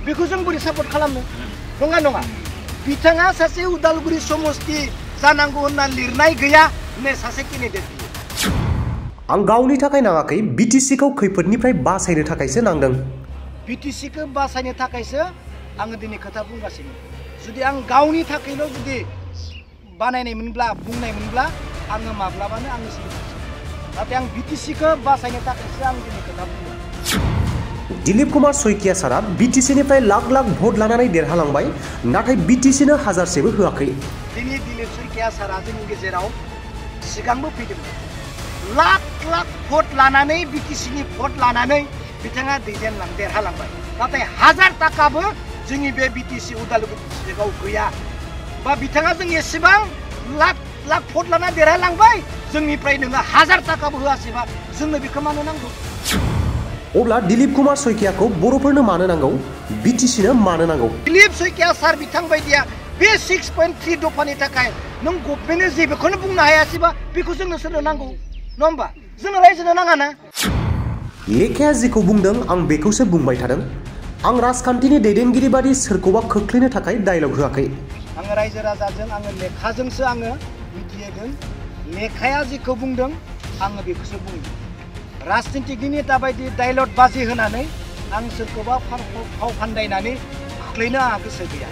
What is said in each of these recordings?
बेखौ जों बोरै सापर्ट खालामनो नङा नङा बिथाङा सासे उदालगुरि समस्ति जानांगौ होनना लिरनाय गैया होननाय सासे केन्डिडेट आं गावनि थाखाय नाङाखै बिटिसिखौ खैफोदनिफ्राय बासायनो थाखायसो नांदों बिटिसिखौ बासायनो थाखायसो आङो दिनै खोथा बुंगासिनो जुदि आं गावनि थाखायल' जुदि बानायनायमोनब्ला बुंनायमोनब्ला आङो माब्लाबानो आङो नाथाय आं बिटिसिखौ बासायनो थाखायसो आं दिनै खोथा बुंदों दिलीप कुमार सैकिया सारा बिटिसिनिफ्राय लाख लाख भट लानानै देरहालांबाय नाथाय बिटिसिनो हाजारसेबो होआखै दिनै दिलीप सैकिया सारा जोंनि गेजेराव सिगांबो फैदोंमोन लाख लाख भट लानानै बिटिसिनि भट लानानै बिथाङा देरहालांबाय नाथाय 1000 थाखाबो जोंनि बे बिटिसि उदालगुरि डिस्ट्रिक्टआव गैया बा बिथाङा जों एसेबां लाख लाख भट लाना देरहालांबाय जोंनिफ्राय नोङो 1000 थाखाबो होआसैबा जोंनो बेखौ मानो नांगौ अब्ला दिलीप कुमार सैकियाखौ बर'फोरनो मानो नांगौ बिटिसिनो मानो नांगौ दिलीप सैकिया सार बिथां बायदिया बे 6.3 दफानि थाखाय नों गभर्नमेन्टनो जेबोखौनो बुंनो हायासैबा बेखौ जोंनो सोरनो नांगौ नङा होमबा जोंनो रायजोनो नाङा ना लेखाया जिखौ बुंदों आं बेखौसो बुंबाय थादों आं राजखान्थिनि दैदेनगिरि बादि सोरखौबा खोख्लैनो थाखाय डायलग होआखै आङो रायजो राजाजों आङो लेखाजोंसो आङो मिथिहोदों लेखाया जिखौ बुंदों आङो बेखौसो बुंदों राजनीतिकनि नेता बायदि डायलग बाजि होनानै आं सोरखौबा फाव फान्दायनानै खोख्लैनो आंहा गोसो गैया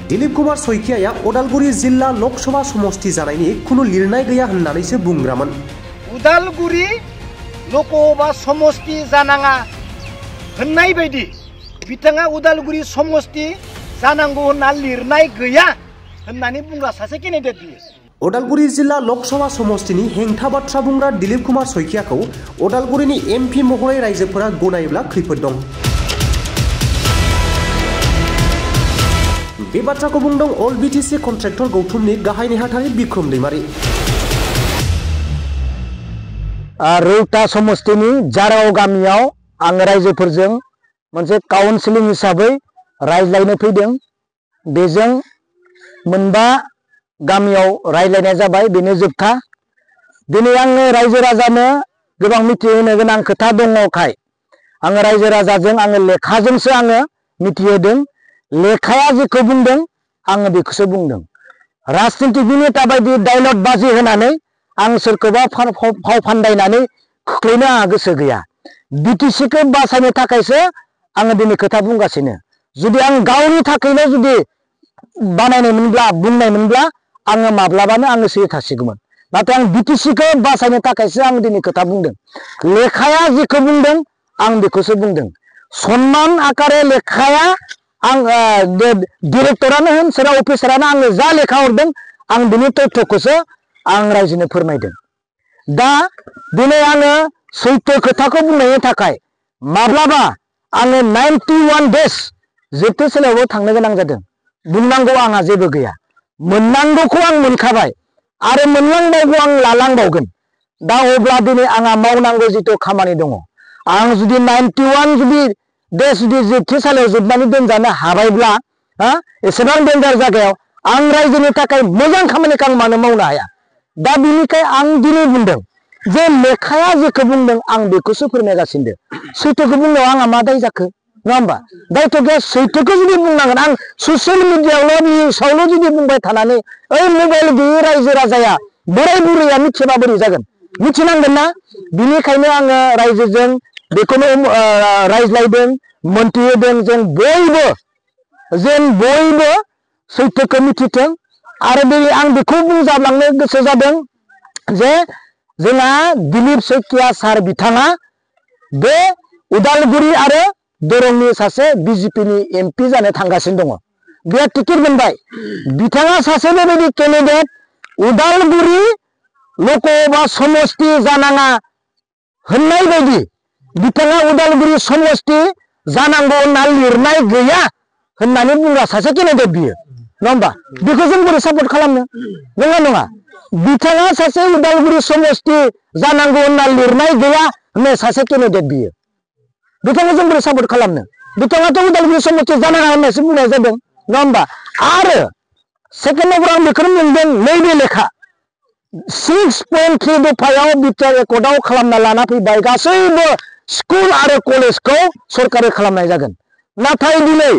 दिलीप कुमार सैकिया उदालगुरि जिल्ला लोकसभा समष्टि जानायनि खुनु लिरनाय गैया होननानैसो बुंग्रामोन उदालगुरि लोकसभा समष्टि जानाङा होननाय बायदि बिथाङा उदालगुरि समष्टि जानांगौ होनना लिरनाय गैया होननानै बुंग्रा सासे केन्डिडेट बियो उदालगुरि जिल्ला लोकसभा समष्टिनि हेंथा बाथ्रा बुंग्रा दिलीप कुमार सैकियाखौ उदालगुरिनि एमपि महरै रायजोफोरा गनायोब्ला खैफोद दं बे बाथ्राखौ बुंदों अल बिटिसि कन्ट्रेक्टर गौथुमनि गाहाय नेहाथारि बिक्रम दैमारी रौता समष्टिनि जाराव गामियाव आं रायजोफोरजों मोनसे काउन्सिलिं हिसाबै रायज्लायनो फैदों बेजों मोनबा गामियाव रायज्लायनाय जाबाय बेनो जोबथा दिनै आङो रायजो राजानो गोबां मिथिहोनो गोनां खोथा दङखाय आङो रायजो राजाजों आङो लेखाजोंसो आङो मिथिहोदों लेखाया जेखौ बुंदों आङो बेखौसो बुंदों राजनीतिकनि नेता बायदि डायलग बाजि होनानै आं सोरखौबा फाव फान्दायनानै खोख्लैनो आंहा गोसो गैया बिटिसिखौ बासायनो थाखायसो आङो दिनै खोथा बुंगासिनो जुदि आं गावनि थाखायल' जुदि बानायनायमोनब्ला बुंनायमोनब्ला आङो माब्लाबानो आङो सैयो थासिगौमोन नाथाय आं बिटिसिखौ बासायनो थाखायसो आं दिनै खोथा बुंदों लेखाया जेखौ बुंदों आं बेखौसो बुंदों सन्मान आकारे लेखाया आं डिरेक्टरानो होन सोरबा अफिसारानो आंनो जा लेखा हरदों आं बिनि तथ्यखौसो आं रायजोनो फोरमायदों दा दिनै आङो सैथो खोथाखौ बुंनायनि थाखाय माब्लाबा आङो 91 डेज जोबथेसालियावबो थांनो गोनां जादों बुंनांगौ आंहा जेबो गैया मोननांगौखौ आं मोनखाबाय आरो मोनलांबावगौ आं लालांबावगोन दा अब्ला दिनै आंहा मावनांगौ जिथु खामानि दङ आं जुदि 91 जुदि डेज जुदि जोबथेसालियाव जोबनानै दोनजानो हाबायब्ला एसेबां डेन्जार जायगायाव आं रायजोनि थाखाय मोजां खामानिखौ आं मानो मावनो हाया दा बिनिखाय आं दिनै बुंदों जे लेखाया जेखौ बुंदों आं बेखौसो फोरमायगासिनो सैथोखौ बुंनायाव आंहा मा दाय जाखो नङा होमबा दायथ' गैया सैथोखौ जुदि बुंनांगोन आं ससियेल मिडियायावल' निउसावल' जुदि बुंबाय थानानै ओइ मबाइल गैयै रायजो राजाया बोराय बुरैया मिथिबा बोरै जागोन मिथिनांगोन ना बिनिखायनो आङो रायजोजों बेखौनो रायज्लायदों मोनथिहोदों जों बयबो सैथोखौ मिथिथों आरो दिनै आं बेखौ बुंजाबलांनो गोसो जादों जे जोंहा दिलीप सैकिया सार बिथाङा बे उदालगुरि आरो दरंनि सासे बिजेपिनि एमपि जानो थांगासिनो दङ बिहा टिकेट मोनबाय बिथाङा सासे बेबायदि केन्डिडेट उदालगुरि लोकसभा समष्टि जानाङा होननाय बायदि बिथाङा उदालगुरि समष्टि जानांगौ होनना लिरनाय गैया होननानै बुंग्रा सासे केन्डिडेट बियो नङा होमबा बेखौ जों बोरै सापर्ट खालामनो नङा बिथाङा सासे उदालगुरि समष्टि जानांगौ होनना लिरनाय गैया होननाय सासे केन्डिडेट बियो बिथाङा जों बोरै सापर्ट खालामनो बिथाङाथ' उदालगुरि समष्टि जानाङा होननासो बुंनाय जादों नङा होमबा आरो सेकेन्ड नम्बर आं बेखौनो मोनदों नैबे लेखा 6.3 दफायाव बिटिआर रेकर्डआव खालामना लाना फैबाय गासैबो स्कुल आरो कलेजखौ सरकारि खालामनाय जागोन नाथाय दिनै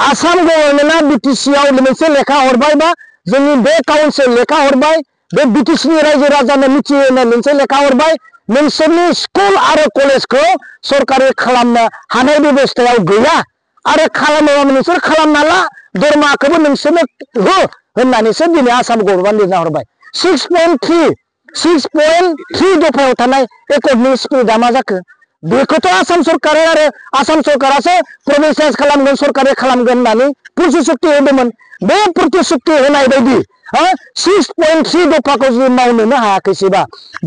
आसाम गभर्नमेन्टआ बिटिसिआव मोनसे लेखा हरबाय बा जोंनि बे काउन्सिल लेखा हरबाय बे बिटिसिनि रायजो राजानो मिथिहोनो मोनसे लेखा हरबाय नोंसोरनि स्कुल आरो कलेजखौ सरकारि खालामनो हानाय बेबस्थायाव गैया आरो खालामोबा नोंसोर खालामना ला दरमाखौबो नोंसोरनो हो होननानैसो दिनै आसाम गभर्नमेन्ट लिरना हरबाय 6.3 दफायाव थानाय एकर्डनि स्पिरिटआ मा जाखो बेखौथ' आसाम सरकारा आरो आसाम सरकारासो प्रभिन्सियेलाइज खालामगोन सरकारि खालामगोन होननानै प्रतिश्रुति होदोंमोन बे प्रतिश्रुति होनाय बायदि 6.3 दफाखौ जुदि मावनोनो हायाखैसैबा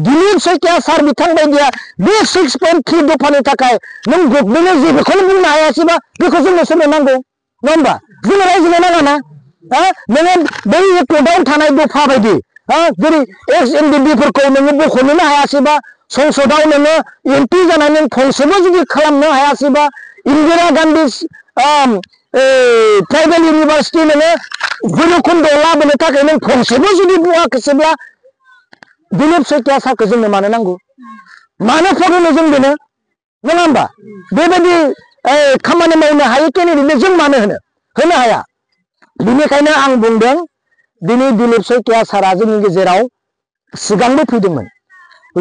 दिलीप शइकिया सार बिथां बायदिया बे 6.3 दफानि थाखाय नों गभर्नमेन्टनो जेबोखौनो बुंनो हायासैबा बेखौ जोंनो सोरनो नांगौ नङा होमबा जोंनो रायजोनो नाङाना नोङो बै एकर्डआव थानाय दफा बायदि जेरै एक्स एमडिबिफोरखौ नोङो बख'नोनो हायासैबा संसदआव नोङो एमपि जानानै नों फंसेबो जुदि खालामनो हायासैबा इन्दिरा गान्धी ट्राइबेल इउनिभार्सिटि नोङो भैरबकुन्द'आव लाबोनो थाखाय नों फंसेबो जुदि बुङाखैसैब्ला दिलीप शइकिया सारखौ जोंनो मानो नांगौ मानो भट होनो जों बेनो नङा होमबा बेबायदि खामानि मावनो हायै केन्डिडेटनो जों मानो होनो हाया बेनिखायनो आं बुंदों दिनै दिलीप शइकिया सारा जोंनि गेजेराव सिगांबो फैदोंमोन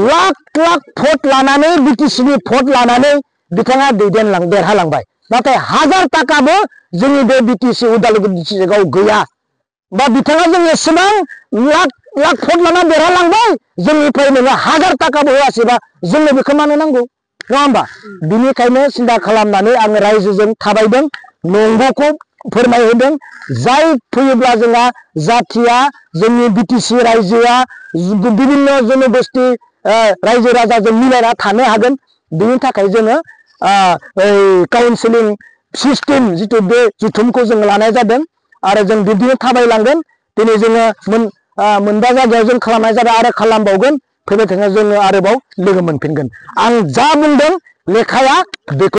लाख लाख भट लानानै बिटिसिनि भट लानानै बिथाङा देरहालांबाय नाथाय 1000 थाखाबो जोंनि बे बिटिसि उदालगुरि डिस्ट्रिक्टआव गैया बा बिथाङा जों एसेबां लाख लाख भट लाना देरहालांबाय जोंनिफ्राय नोङो 1000 थाखाबो होआसैबा जोंनो बेखौ मानो नांगौ नङा होमबा बिनिखायनो सिन्था खालामनानै आङो रायजोजों थाबायदों नंगौखौ फोरमायहोदों जाय फैयोब्ला जोंहा जाथिया जोंनि बिटिसि रायजोआ बिभिन्न जनगोष्ठी रायजो राजाजों मिलायना थानो हागोन बेनि थाखाय जोङो काउन्सिलिं सिस्टेम जितु बे जुथुमखौ जों लानाय जादों आरो जों बिदिनो थाबायलांगोन दिनै जोङो मोनबा जायगायाव जों खालामनाय जादों आरो खालामबावगोन फैबाय थानायाव जोङो आरोबाव लोगो मोनफिनगोन आं जा बुंदों लेखाया बेखौ